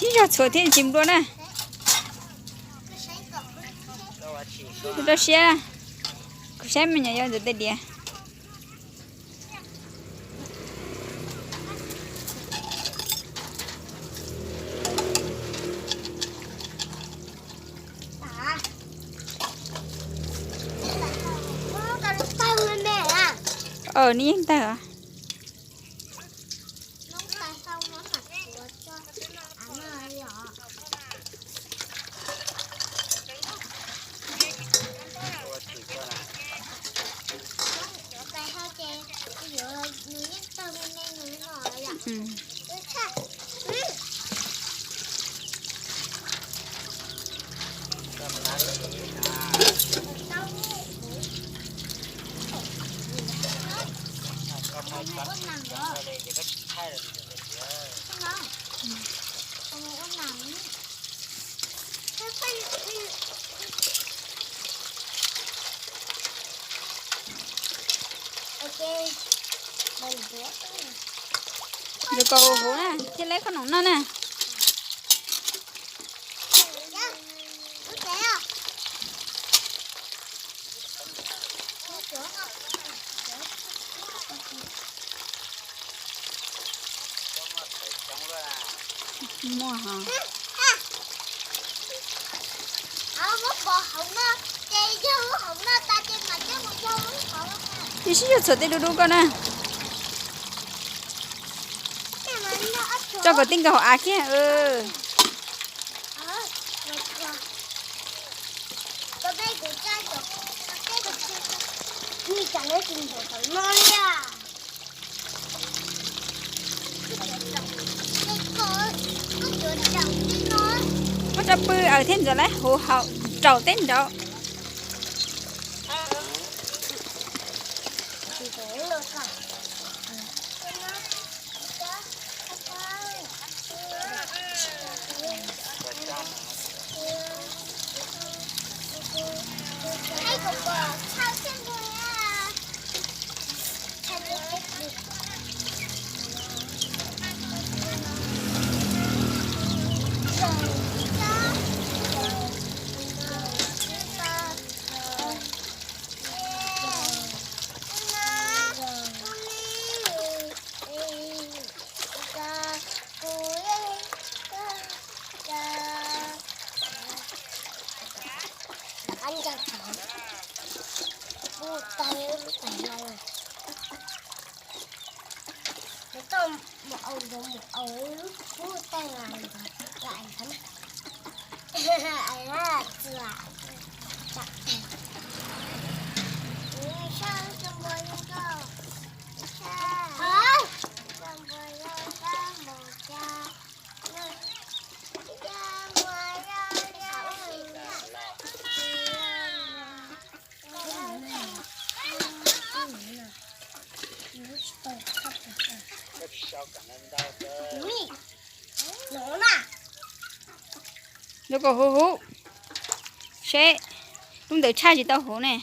Sib zog txhuam thiab tsis nplua na. Rau siab, kuv saib me nyuam yaus ntxuav tej diav. Nws yeej tawg os. Ntxuav kom huv huv na, thiaj li koj noj na. Muaj hos. Cia sib zog txhuam tej dub dub koj na. Tso kom tij nkaus hauv av kiag. Muab tso pw thiab ntxuav lawm huv hauv rau teb nraud. Mus au ntawd mus au lub kub tag nrho, txia tag. Zoo kom huv huv, seb lub ntawd tshaj tsis tau huv ne.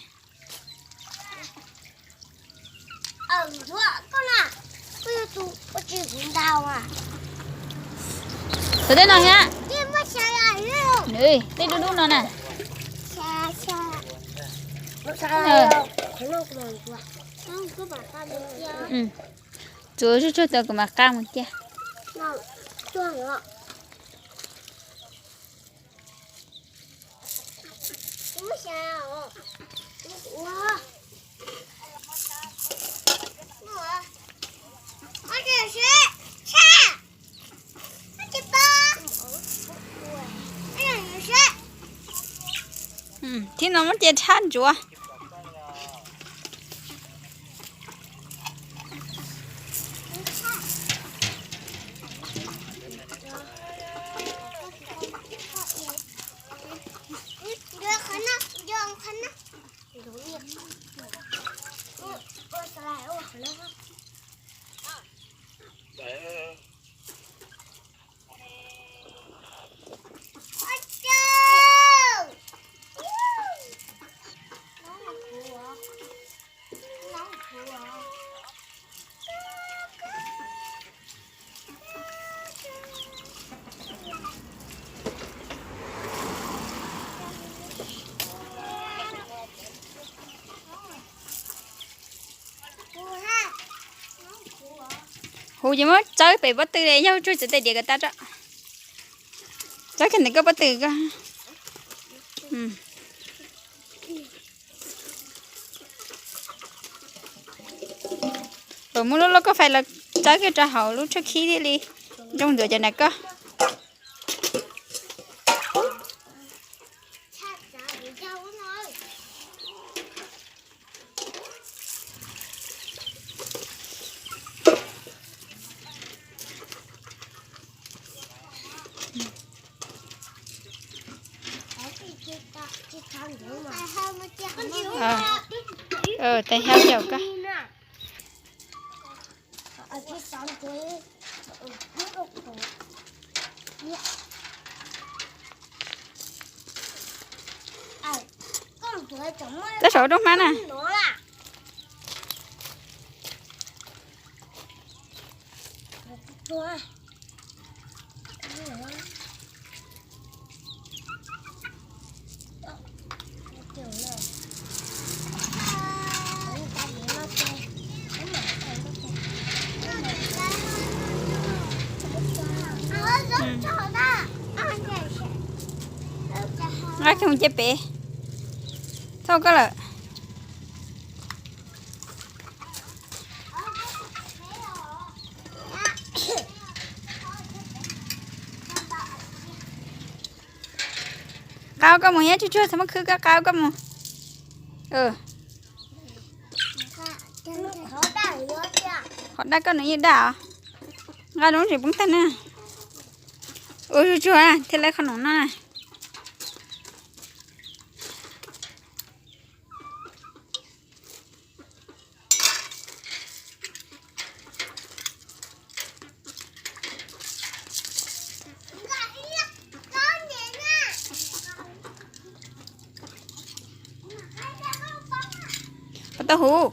Thaum tej no thiab, tej dub dub no na. Tsuav zuj tsuag tau kuv mam qab mus ciaj. Thib no muab cia tshaj ntsuav. Kuv yuav muab txawb pem pob tw, yog tsuag txawv tais diav kom tas tso. Txawb kiag ntawm koj pob tw ko. Muab lub lauj kaub fais los txawb kiag rau hauv lub tshuab khib thiaj li zoo ntxuav cov nram koj. Tais hau caum koj. Tab saum rau hmab na. Nqa kiag mus cia pem. Thauj koj lawm. Qau koj mus, nyob tsuag tsuag txhob muab khwb, koj qau koj mus. Qhov daj koj nws yeej daj os. Nqa lub tseem poob tag na. Ua tsuag tsuag thiaj li qhov num no. Qhov tau huv.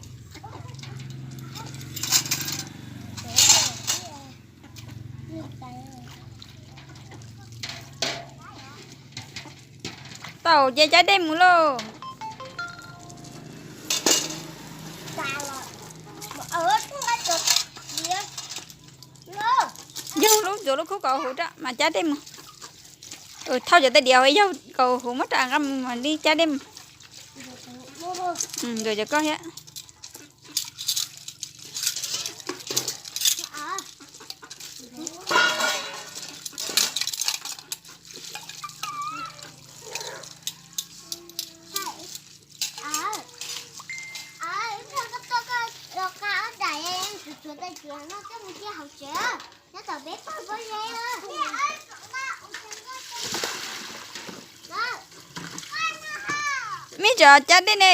Tau ces cab dej mus lauj. Yog lub ntxuav lub khub kom huv rau mas cab dej mus. Thauj cov tais diav uas yog kom huv muab rau nqa mus mam li cab dej mus. Ntxuav cov koj thiab. Mib tso cab dej ne.